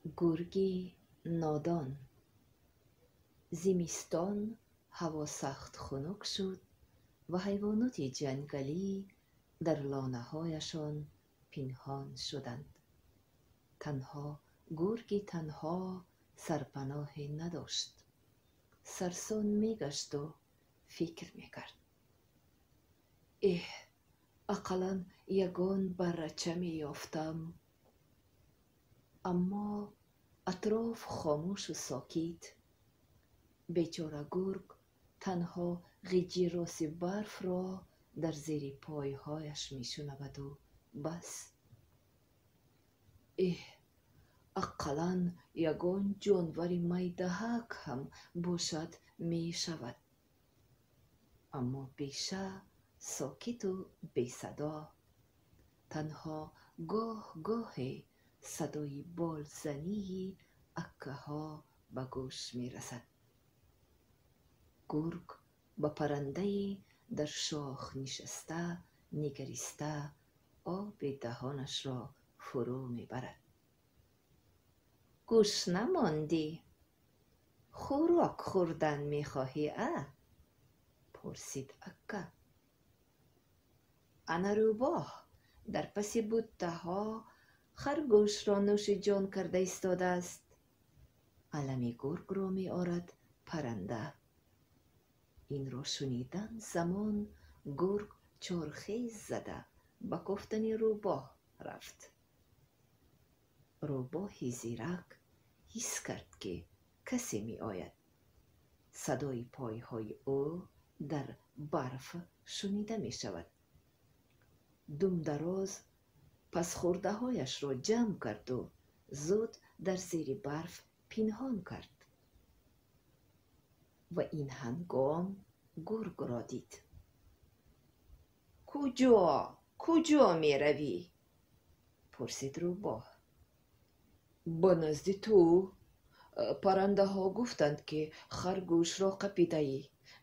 Гурги нодон. Зимистон ҳаво сахт хунук шуд ва ҳайвоноти ҷангалӣ дар лонаҳояшон пинҳон шуданд. Танҳо гурги танҳо сарпаноҳе надошт. Сарсон мегашту фикр мекард: эҳ, ақаллан ягон баррача меёфтам. Аммо атроф хомӯшу сокит. Бечора гург танҳо ғиҷироси барфро дар зери пойҳояш мешунаваду бас. Эҳ, ақаллан ягон ҷонвари майдаҳак ҳам бошад, мешавад. Аммо беша сокиту бесадо. Танҳо гоҳ-гоҳе садои болзании аккаҳо ба гӯш мерасад. Гург ба паррандае дар шох нишаста нигариста оби даҳонашро фурӯ мебарад. Гурусна мондӣ? Хӯрок хӯрдан мехоҳӣ, а? Пурсид акка. Ана рӯбоҳ дар паси буттаҳо харгӯшро нӯши ҷон карда истодааст. Алами гургро меорад парранда. Инро шунидан замон гург чорхез зада ба кофтани рӯбоҳ рафт. Рӯбоҳи зирак ҳис кард, ки касе меояд. Садои пойҳои ӯ дар барф шунида мешавад. Думдароз пасхӯрдаҳояшро ҷамъ карду зуд дар зери барф пинҳон кард. Ва ин ҳангом гургро дид. Куҷо, куҷо меравӣ? Пурсид рӯбоҳ. Ба назди ту. Паррандаҳо гуфтанд, ки харгӯшро қапидаӣ.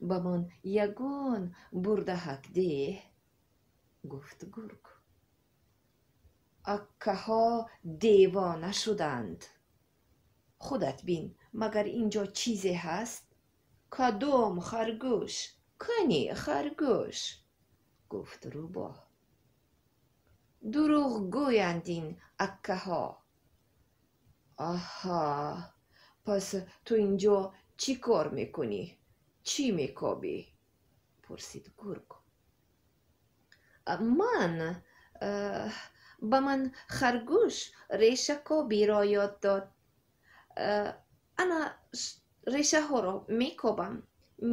Ба ман ягон бурдаҳак деҳ, гуфт гург. Аккаҳо девона шуданд. Худат бин, магар ин ҷо чизе ҳаст? Кадом харгӯш? Кани харгӯш? Гуфт рӯбоҳ. Дурӯғ гӯянд ин аккаҳо. Аҳа, пас ту ин ҷо чӣ кор мекунӣ? Чӣ мекобӣ? Пурсид гург. Ман ба ман харгӯш решакобиро ёд дод. Ана решаҳоро мекобам,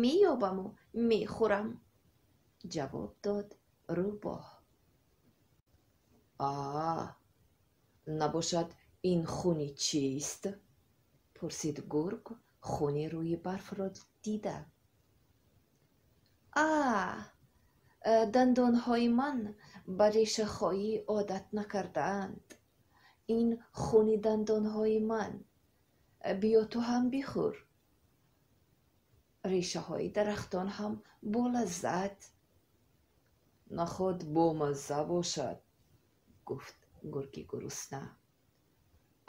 меёбаму мехӯрам, ҷавоб дод рӯбоҳ. А набошад, ин хуни чист? Пурсид гург, хуни рӯи барфро дида. А дандонҳои ман ба решахоӣ одат накардаанд. Ин хуни дандонҳои ман. Биё, ту ҳам бихӯр. Решаҳои дарахтон ҳам болаззат. Наход бомазза бошад, гуфт гурги гурусна.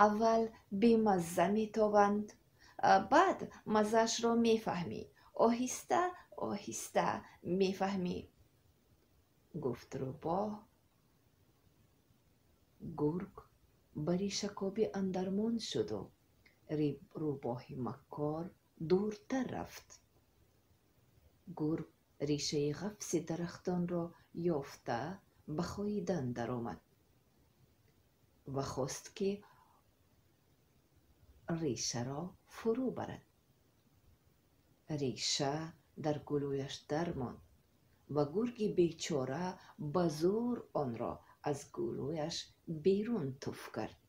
Аввал бемазза метобанд, баъд маззаашро мефаҳмӣ. Оҳиста оҳиста мефаҳмӣ, гуфт рӯбоҳ. Гург ба решакобӣ андармон шуду рӯбоҳи маккор дуртар рафт. Гург решаи ғафси дарахтонро ёфта ба хоидан даромад ва хост, ки решаро фурӯ барад. Реша дар гулӯяш дармонд ва гурги бечора ба зӯр онро аз гулӯяш берун туф кард.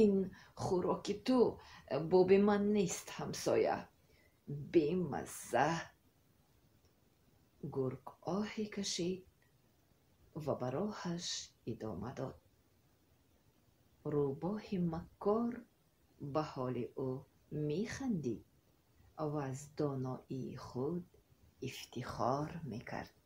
Ин хӯроки ту боби ман нест, ҳамсоя. Бемазза. Гург оҳе кашид ва ба роҳаш идома дод. Рӯбоҳи маккор ба ҳоли ӯ механдид ва аз доноии худ ифтихор мекард.